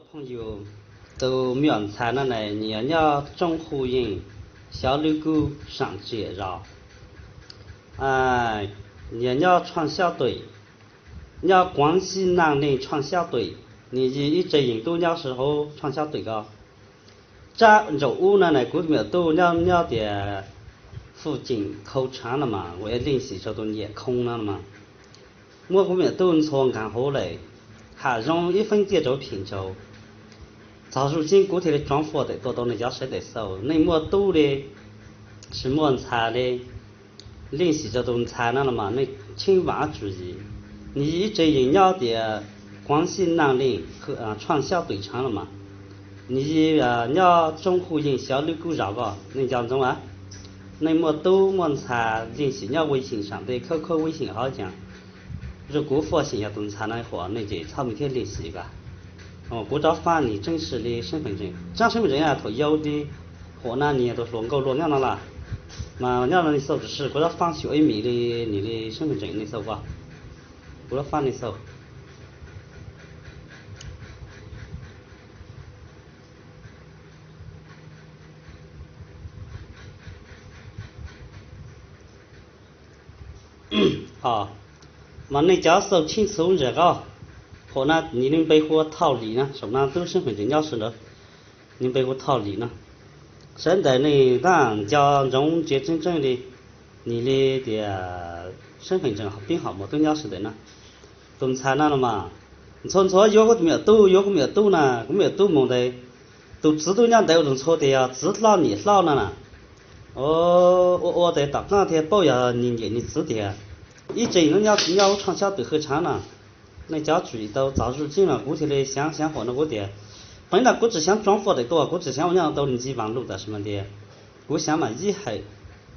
Phooj ywg, tus me nyuam ntxhais no na, nyias nyob Tsoob Hu Yeej, Xyov Lwb Kub, Saam Tsiam Zos, nyias nyob 川校队, nyob Quảng Trị Nam Định 川校队, nws yog ib tse yees tub nyob si hauv 川校队 ko. Tsab ntsaum ub no na kuv tus me nyuam tub nyob nyob tias Phu Ceem Khau Tshaav no mas, ua ib leej xim rau tus Nyiam Khoo no mas, muab kuv me nyuam tub ntxhua nkaag huv lawm, ham zoo ib feeb tiaj rau phem tsaus. Txog zuj ceeb kuv thiaj li tsov fua tawm tuaj tau nej cov sawv daws xauj, nej muaj tub li, tsis muaj ntxhais li, leej xim rau tus ntxhais no los mas nej cheeb vam tswm yim. Nws yog ib tse yees nyob tias Quảng Trị Nam Định, 川校队 Tshaav no mas, nws yog nyob Tsoob Hu Yeej, Xyov Lwb Kub Zos ko, nej nco ntsoov a. Nej muaj tub muaj ntxhais leej xim nyob 微信 saam tes khawb khawb 微信 hov cas, zuj kuv fuaj xim yog tus ntxhais no huam nej ces txhob me thiab leej xim ko. Kuv rov faab nws tseeb si li 身份证, tsaab 身份证 thaum yau li, huam no nws yog tus hluas nkauj luaj nyob no lawm, mas nyob no nej xauj tsis si, kuv rov faab xyuam ib mis li nws li 身份证 nej xauj ko. Kuv rov faab nej xauj. Mas nej cov xauj tsheej txhuv ntawm ko, huam no nws li npe hu ua Thauj Lim no, saum no tub 身份证 nyob sawv ntawd, nws npe hu Thauj Lim no. Sawv daws nej tab nco ntsoov ntsia tseeb tseeb li, nws li tias 身份证 peb hom muaj tub nyob sawv daws na. Tus ntxhais no no mas, ntxhua ntxhua yuav kuv tus me nyuam tub, yuav kuv me nyuam tub na, kuv me nyuam tub mus ntawd, tus txiv tub nyob ntawd ua tus ntxhua tias yog txiv hlob niam hlob no na. Ua ua tes tom qab thiaj paub yog nws niam nws txiv tiag. Ib tse no nyob nyob 川校队 Khau Tshaav no. Nej cov tswm yim tau txog zuj ceeb los kuv thiaj li xyaav xyaav huam no kuv tias, peev no kuv tsis xyaav tsov fua tawm tuaj, kuv tsis xyaav ua nyob tau ntxiv vaas lug tam sim no tias, kuv xyaav mas ib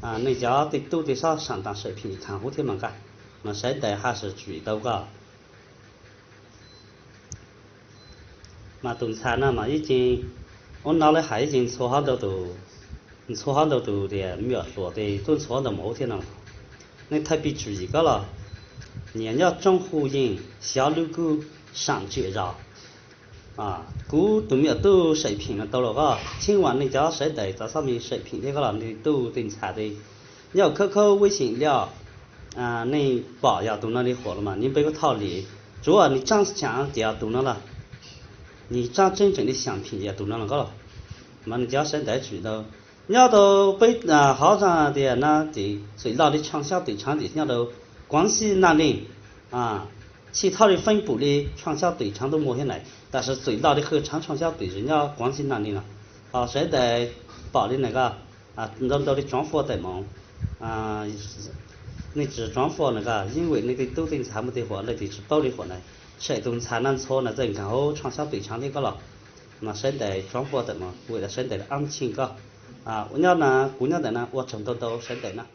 hawm nej cov tej tub tej xob saam taam sawm phim thaam huv thiab mas nqaj, mas sawv daws haj tsis tswm yim tau koj. Mas tus ntxhais no mas ib ce, ua no lawv hais ib ce ntxhua hov ntau tus, ntxhua hov ntau tus tias me nyuam hluas tes tuaj ntxhua hov ntau mus hauv thiab no. Nej thaj pis tswm yim koj los, nyias nyob Tsoob Hu Yeej, Xyov Lwb Kub, Saam Tsiam Zos. Kuv tus me nyuam tub sawm phim no tau los koj, cheeb vam nej cov sawv daws txav xob me sawm phim thiab koj los nej tub tej ntxhais tes, nyob khawb khawb 微信 li os. Nej pom yog tus no li huam los mas nws npe hu Thauj Lim, tsuav nws tsaab xyaam tias tus no lawm, nws tsaab tseeb tseem li xyaam phim tias tus no los koj los, mas nej cov sawv daws tswm yim tau. Nyob tau peb hov zaj tias no ces txwm loj li 川校队 Tshaav ces nyob rau Quảng Trị Nam Định, tsis tau li feeb pum li 川校队 Tshaav tuaj muaj thiab na, tab sis txwm loj li Khau Tshaav 川校队 nyob Quảng Trị Nam Định no. Ho sawv daws pom li na koj, ntau ntau li tsov fua tawm mus, nej tsis tsov fua na koj, yeej vim nej tej tub tej ntxhais muaj tej huam lawm tes tsis paub li huam na. Tshem tus ntxhais no ntxhua no txawm nkaag hauv 川校队 Tshaav thiab koj los, mas sawv daws tsov fua tawm mus vim sawv daws 安庆 koj. Ua nyob no kuv nyob ntawm no ua tsaug ntau ntau sawv daws na.